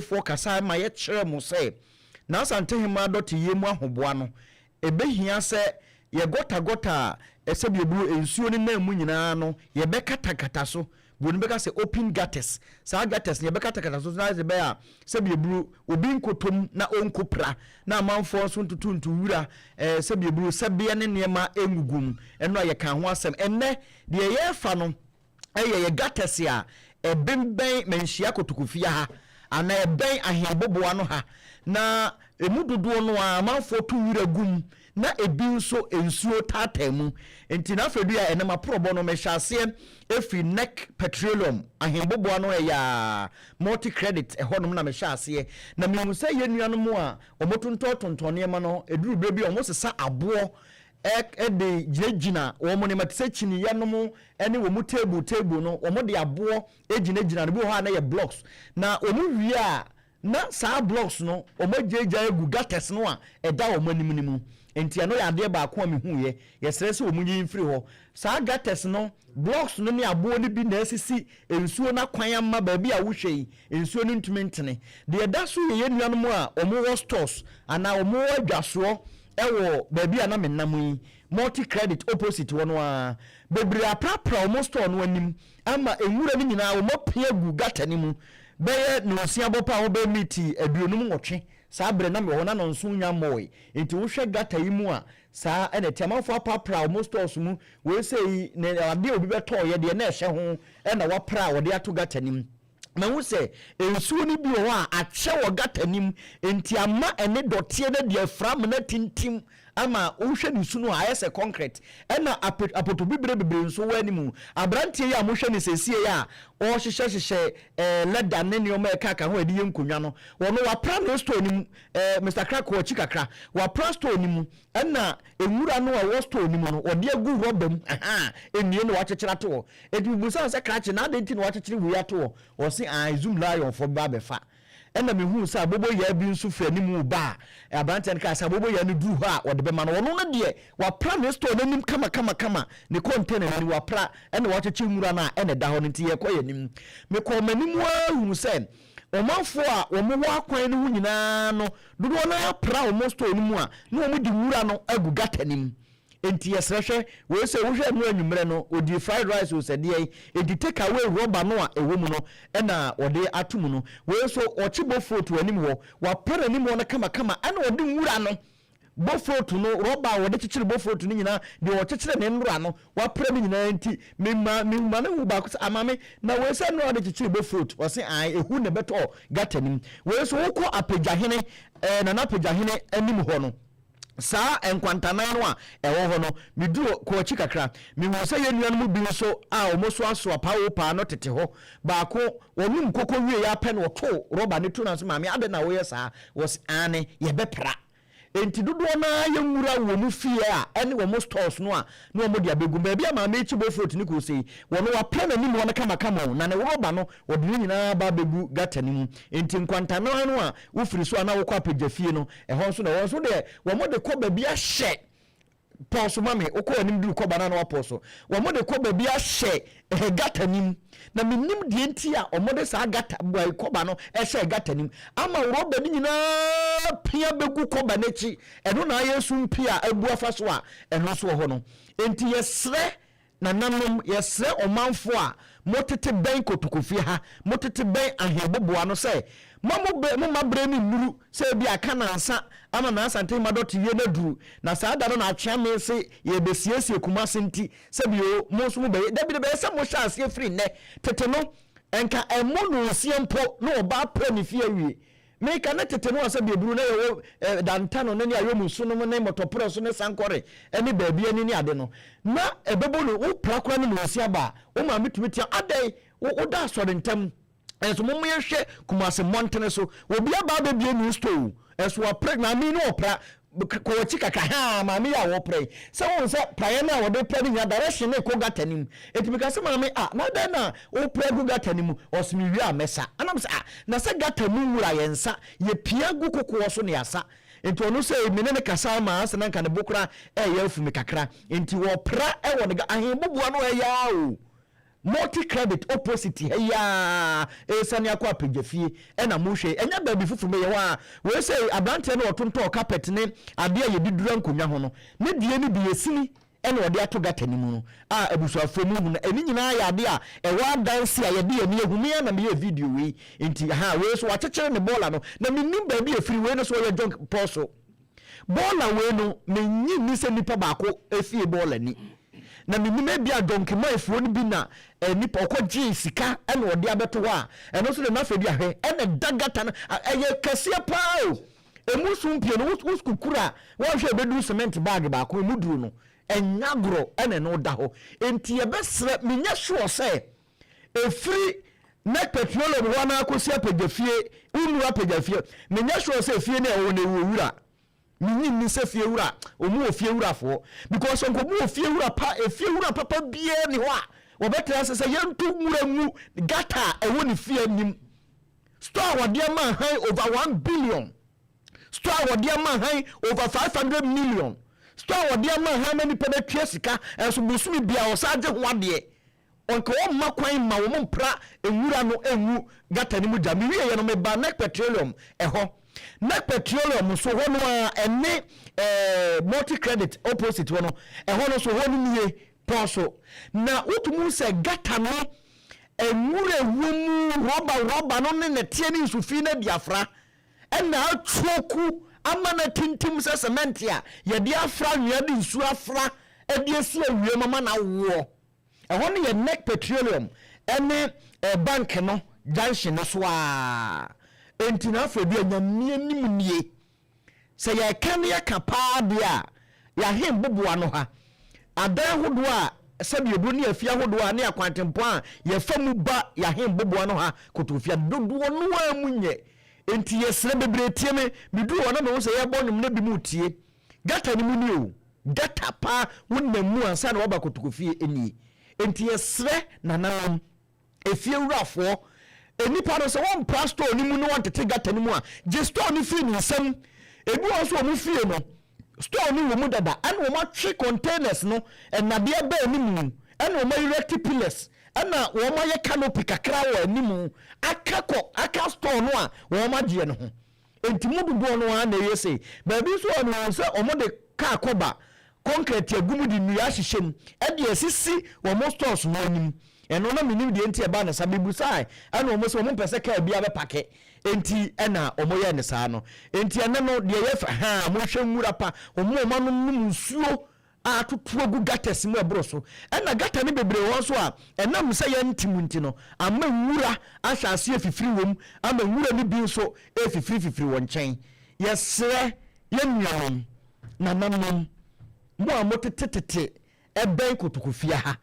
Foɔ kasae ma yɛkyerɛɛ mo sɛ n'Asantehemaa dɔteyɛ mu ahoboa no, ɛbɛhia sɛ yɛ gɔta gɔta a ɛsɛ biebu nsuo no nam mu nyinaa no yɛbɛkatakata so. Buroni bɛka sɛ open gutters. Saa gutters no yɛbɛkatakata so na ɛbɛyɛ a sɛ bieburu obi nkɔtɔm na ɔnkɔpira na amanfoɔ nso ntutu ntu wura sɛ bieburu sɛbeɛ ne nneɛma ngugum. Ɛno a yɛka ho asɛm. Ɛnnɛ deɛ yɛrefa no ɛyɛ yɛ gutters a ɛbɛnbɛn Manhyia Kotokofie ha anaa ɛbɛn Ahenboboa no ha, na emu dodoɔ no a amanfoɔ to wura gum na ebi nso nsuo taataa mu. Nti na afei a ɛnam aporɔbɔ no, mehyɛ aseɛ efiri Nec Petroleum Ahenboboa no, ɛyɛ a Multi Credit ɛhɔnom na mehyɛ aseɛ, na mehu sɛ yɛn nuanom a wɔtontɔn tontɔn nneɛma no, eduru bere bi a wɔsesa aboɔ ɛde gyinagyina wɔn nneɛma te sɛ kyiniiɛ nom ne wɔn table no, wɔn de aboɔ gyinagyina no. Bi wɔ hɔ a na yɛ blocks, na wɔn wie a na saa blocks no wɔn agyagya agu gutters no a ɛda wɔn anim no mu. Nti ɛno yɛ adeɛ baako a mehu yɛ. Yɛsrɛ sɛ wɔn yi mfiri hɔ. Saa gutters no, blocks no ne aboɔ no bi na esisi nsuo n'akwan ama baabi a wohwɛ yi nsuo no ntumi ntene. Deɛ ɛda so yɛ yɛn nuanom a wɔn wɔ stores anaa wɔn wɔ adwasoɔ ɛwɔ baabi a na menam yi, Multi Credit opposite hɔ no ara, bebree aprapra wɔn store no anim ama nwura no nyinaa wɔn apia gu gutter no mu. Bɛyɛ 9:30 bɔ pa a wɔbɛyɛ miniti 58 saa berɛ na mewɔ hɔ na 7 nya mmɔɔe. Nti wohwɛ gutter yi mu a, saa ɛna ɛte. Amanfoɔ aprapra wɔn stores mu. Wei sɛ yi ne adeɛ a obi bɛtɔɔyɛ deɛ na ɛhyɛ ho ɛna wapra a wɔde ato gutter no mu. Mahu sɛ nsuo no bi wɔ hɔ a akyɛ wɔ gutter no mu, nti ama ɛne dɔteɛ no de afra amena tintim ama wohwɛ ne su no a ayɛ sɛ concrete. Ɛna apoto bibire bebree nso wɔ anim. Aberanteɛ yi a mohwɛ ne sɛsie yi a ɔrehyehyɛhyehyɛ leather ne nneɛma a ɛka ka ho a yɛde yɛ nkonnwa no, wɔno wapra ne store no mu. Mr Crack, wɔ akyi kakra, wapra store no mu, ɛna nwura no a ɛwɔ store no mu no wɔde agu rɔba mu nnue na wakyekyere ato hɔ. Eti bubusa sɛ, "Krakye, na adɛn nti na wakyekyere wei ato hɔ?" Wɔse ah, Zoomlion foɔ bɛba abɛfa. Ɛna mehu sɛ aboboyaa bi nso firi anim ba a aberanteɛ no kaa sɛ aboboyaa no duru hɔ a wɔde bɛma no. Ɔno no deɛ, wapra ne store n'anim kamakamakama, ne container n'anim wapra, ɛna wakyekyere nwura no a ɛna ɛda hɔ no. Nti yɛkɔ yɛn anim. Mekɔɔ m'anim ara hunu sɛ ɔmanfoɔ a wɔn wɔ akwan no ho nyinaa no, dodoɔ no apra wɔn store no mu a na wɔn de nwura no agu gutter nim. Nti yɛsrɛ, hwɛ wei sɛ wohwɛ no anwummerɛ no ɔdi fried rice o, sɛ deɛ nti take away rɔba no a ɛwɔ mu no ɛna wɔde ato mu no. Wei nso ɔkye bofrot wɔ anim hɔ, wapra n'anim hɔ no kamakama, ɛna ɔde nwura no, bofrot no rɔba a wɔde kyekyere bofrot no nyinaa deɛ ɔkyekyere ne nnora no, wapra no nyinaa. Nti mema mehuma ne ho baako sɛ amame na wei sɛ nnora wɔde kyekyere bofrot, ɔse ae, ehu na ɛbɛtɔ gutter nim. Wei nso wokɔ Apagyahene, Nana Apagyahene anim hɔ no, saa nkwantanan no a ɛwɔ hɔ no, meduru kɔ akyi kakra, mehu sɛ yɛn nuanom bi nso a wɔn so aso apaawo paa no tete hɔ. Baako wɔnum koko wie yɛ apɛ no, ɔto rɔba ne to na so, "Maame, adɛn na wɔyɛ saa?" Wɔsi aane, yɛbɛpra. Nti dodoɔ naa yɛnwura wɔ mu fie a ɛne wɔn stores no a na wɔn de abɛgu baabi a maame ekyi bofrot ne kose yi, wɔn wapra n'anim hɔ no kamakama o, na ne rɔba no wɔde ne nyinaa ba abɛgu gutter no mu. Nti nkwantanan no a wofiri so a na wokɔ Apagya fie no, ɛhɔ nso na ɛwɔ nso deɛ wɔn de kɔ baabi ahyɛ pɔɔso ma me. Wokɔ anim duru kɔba no na wapɔɔso, wɔn de kɔ baabi ahyɛ ɛhɛ gutter nim, na menim deɛ nti a wɔn de saa gutter bɔ kɔba no ɛhyɛ gutter nim ama rɔba no nyinaa pia bɛgu kɔba n'akyi. Ɛno na ayɛ nso mpi a abu afa so a ɛno nso wɔ hɔ no. Nti yɛsrɛ nananom, yɛsrɛ ɔmanfoɔ a motete bɛn Kotokofie ha, motete bɛn Ahenboboa no sɛ ma mo bɛ mo ma berɛ no nnuru sɛ ebi aka nansa ama nansa nte ma dɔte wie no aduru na saa da no na atwea me se yɛbɛsiesie Kumase. Nti sɛbio mo nso mobɛyɛ dabi de bɛyɛ sɛ mohyɛ aseɛ firi nnɛ. Tete no nka ɛmo 6 mpo na ɔbaa prɛ ne fie awie. Meka ne tete no a sɛ bieburu na yɛwɔ danta no ne ayɔmu so nom ne mɔtɔporɔ so ne sankɔre ne baabi ani ne ade no na ɛbɛbɔ no, wopra kora no 6 aba a, wo maame tumi tia adɛn woda asɔre ntɛm. Ɛnso mo yɛhwɛ Kumase mmɔntene so, obi aba abɛbie new store, ɛnso wapra. Maame no ɔpra kɔ akyi kakra ha. Maame yi a wɔpra yi sɛ wɔn sɛ praeɛ no a wɔde pra no nyinaa direction ne kɔ gutter no mu. Eti mika sɛ, "Maame, a na dɛn na wopra gu gutter no mu?" Ɔsɛ mi wie a mɛsa. Anam sɛ, "A na sɛ gutter mu nwura yɛn nsa yɛpia gu kokoɔ so ne asa." Nti ɔno sɛ me ne ne kasa ma asɛ na nka ne bo kora ɛyɛ afu me kakra. Nti wɔpra ɛwɔ ne ahenboboa no ɛyɛ o. Multi Credit opposite ha yi ara ɛresiane akɔ Apagya fie ɛna mohwɛ yi. Ɛnyɛ baabi foforɔ meyɛ hɔ a. Wei sɛ aberanteɛ no ɔtontɔn carpet ne adeɛ a yɛde dura nkonnwa ho no, ne deɛ no bi yɛ sini ɛna ɔde ato gutter no mu no a abusuafoɔ mu hu no. Ɛno nyinaa yɛ adeɛ a ɛwɔ adanse a yɛde yɛn ani ahu. Me ara na meyɛɛ video wei nti ha wei nso wakyekyere ne bɔɔla no na mennim baabi a ɛfiri. Wei no nso ɔyɛ junk pɔ so. Bɔɔla wei no, mennye nni sɛ nipa baako fie bɔɔla ni. Na mennim, ebia dɔnkemanfoɔ no bi na nipa ɔkɔgyee sika na ɔde abɛto hɔ a, ɛno nso de n'afɛ bi ahwɛ ɛna ɛda gata no, ɛyɛ kɛseɛ paa o. Emu so mpie no, wo kukuru a wɔnhwɛ ɛbɛduru cement bag baako, emu duru no, ɛnyɛ agorɔ ɛna ɛno da hɔ. Enti yɛbɛsrɛ, menyɛ sure sɛ ɛfiri Nec Petroleum hɔ anaa kɔsi Apagya fie, wonnuru Apagya fie, menyɛ sure sɛ fie no a ɛwɔ hɔ no ɛwɔ wura. Mennye nni sɛ fie wura, wɔn wɔ fie wurafoɔ because nka wɔn wɔ fie wura pa, efie wura papa biara ni hɔ a wɔbɛtena ase sɛ yɛnto nwura ngu gutter a ɛwɔ ne fie anim. Store a wɔde ama han over 1 billion. Store a wɔde ama han over 500 million. Store a wɔde ama han ma nipa no atua sika, ɛnso bosome biara ɔsan gye ho adeɛ. Ɔnka wɔmma kwan mma wɔn mpra nwura no ngu gutter no mu gya. Mewieɛ no, mebaa Nec Petroleum ɛhɔ. Nec Petroleum nso hɔ no ara, ɛne Multi Credit opposite hɔ no, ɛhɔ no nso hɔ no nie pɔn so. Na wotumi hu sɛ gutter no nwura ɛwɔ mu, rɔba rɔba no ne nɛteɛ ne nsufi no adi afra. Ɛna atwoku ama no atintim sɛ cement a yɛde afra anwea de nsuo afra de asi awia mu ama no awoɔ. Ɛhɔ no yɛ Nec Petroleum ne bank no junction no so ara. Enti na afei deɛ Nyame anim nie. Sɛ yɛreka na yɛka paa deɛ a, yɛahen boboa no ha. Adan ahodoɔ a sɛdeɛ ɛburo ne afie ahodoɔ a ne akwantempɔn a yɛfa mu ba yɛahen boboa no ha Kotofia dodoɔ no ara mu nyɛ. Enti yɛsrɛ bebree tie me. Meduru hɔ na mehu sɛ yɛrebɔ nnwom na binom retie. Gutter no mu nie o, gutter paa wonam mu ansa na woaba Kotokofie nie. Enti yɛsrɛ nananom, efiewurafoɔ, nnipa no sɛ wɔmpra store no mu na wɔntete gutter no mu a, gye store no firi ne nsam. Ebi wɔ hɔ nso wɔn fie no, store no wɔ mu dada ɛna wɔn atwe containers no, nnadeɛ aba anim, ɛna wɔn erect pillars, ɛna wɔn ayɛ canopy kakra wɔ anim aka kɔ aka store no a wɔn agyeɛ no ho. Enti mo dodoɔ no ara na ɛyɛ sei. Baabi nso a mehu sɛ wɔde kaa kɔba kɔnkrɛte agu mu de nnua ahyehyɛ mu de asisi wɔn stores no anim. Ɛno na mennim deɛ nti ɛbaa no saa. Mebusae ɛna wɔn se wɔn mpɛ sɛ kaa biara bɛpake enti ɛna wɔyɛɛ no saa no. Enti ɛnnɛ no deɛ ɛyɛ fɛ haa monhwɛ nwura pa wɔn a wɔn ano nom nsuo a atoto agu gutters mu ɛboro so. Ɛna gutter no bebree wɔ hɔ nso a, ɛnam sɛ yɛnte mu nti no, ama nwura ahyɛ aseɛ afifiri wɔ mu, ama nwura no bi nso refifirififiri wɔ nkyɛn. Yɛsrɛ yɛn nuanom, nananom, mo a motetetete ɛbɛn Kotokofia ha,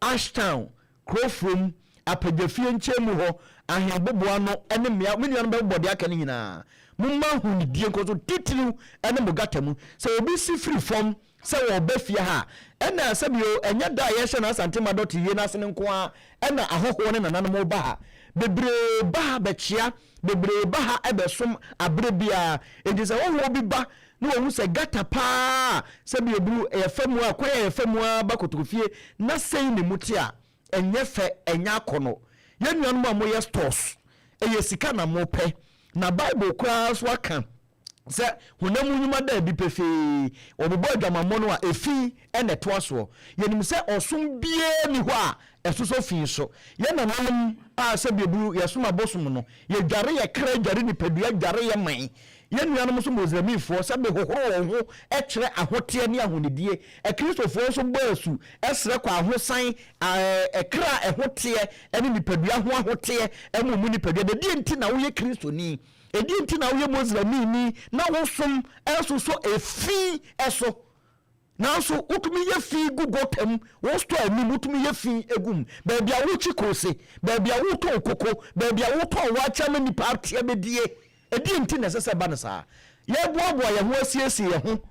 Ashtown, Kurofurom, Apagyafie nkyɛn mu hɔ, Ahenboboano ne mmea, me nuanom bɛbobɔ deɛ aka no nyinaa. Momma ahonidie nkɔ so titiriw ne mo gata mu. Sɛ obi si firi fam sɛ ɔreba fie ha a, ɛnna sɛbio ɛnyɛ da a yɛhyɛ no Asante mma dɔte yie no ase no nko ara na ahɔhoɔ ne nananom reba ha. Bebree ba ha bɛkyea, bebree ba ha bɛsom aberɛ biara. Enti sɛ hɔhoɔ bi ba na wahu sɛ gata pa ara a sɛbio buru yɛfa mu a, kwan a yɛfa mu ara ba Kotokofie na sei na emu te a, ɛnyɛ fɛ, ɛnyɛ akɔnnɔ. Yɛn nuanom a moyɛ stores, ɛyɛ sika na mopɛ. Na Bible koraa nso aka sɛ honam mu nnwuma da adi pefee. Wɔbobɔ adwamammɔ no a, efi na ɛtoa soɔ. Yɛnim sɛ ɔsom biara nni hɔ a ɛsosɔ fi so. Yɛn nananom a sɛdeɛ bu yɛsom abosom no, yɛdware yɛn kra, dware nipadua, dware yɛn man. Yɛn nuanom nso Moslemfoɔ, sɛbe hohoro wɔn ho kyerɛ ahoteɛ ne ahonidie. Akristofoɔ nso bɔ asu srɛ kɔ ahosan, kra a ɛho teɛ ne nipadua ho ahoteɛ ma wɔn nipadua. Ɛdeɛn nti na woyɛ Kristoni? Ɛdeɛn nti na woyɛ Moslemni na wo som nsosɔ efi so? Nanso wotumi yɛ fi gu gɔta mu, wo store anim wotumi yɛ fi gu mu, baabi a wokyi koose, baabi a wotɔn koko, baabi a wotɔn waakye ama nnipa ate abɛdie. Ɛdeɛn nti na ɛsɛ sɛ ɛba no saa? Yɛreboaboa yɛn ho asiesie yɛn ho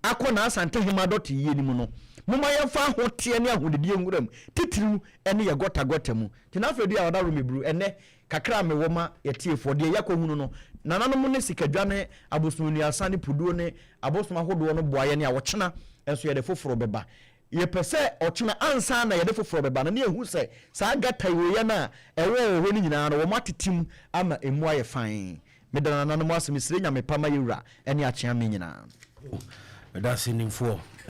akɔ n'Asantehema dɔteyie no mu no, momma yɛmfa ahoteɛ ne ahonidie nwura mu, titiriw ne yɛn gɔta gɔta mu. Nti na afei deɛ a ɔda Romeburu, ɛnnɛ, kakra a mewɔ ma yɛtiefoɔ, deɛ yɛakɔhunu no, nananom ne sikadwa ne abosonnuasa ne puduo ne abosom ahodoɔ no boa yɛn a, ɔkyena nso yɛde foforɔ bɛba. Yɛpɛ sɛ ɔkyena ansa na yɛde foforɔ bɛba no, ne yɛhu sɛ saa gutter wei no a ɛwɔ wɔ hɔ no nyinaa no, wɔn atete mu ama emu ayɛ fann. Meda nananom ase, mesrɛ Nyame pa ma yɛwura ne akyea me nyinaa. Meda ase, nimfoɔ.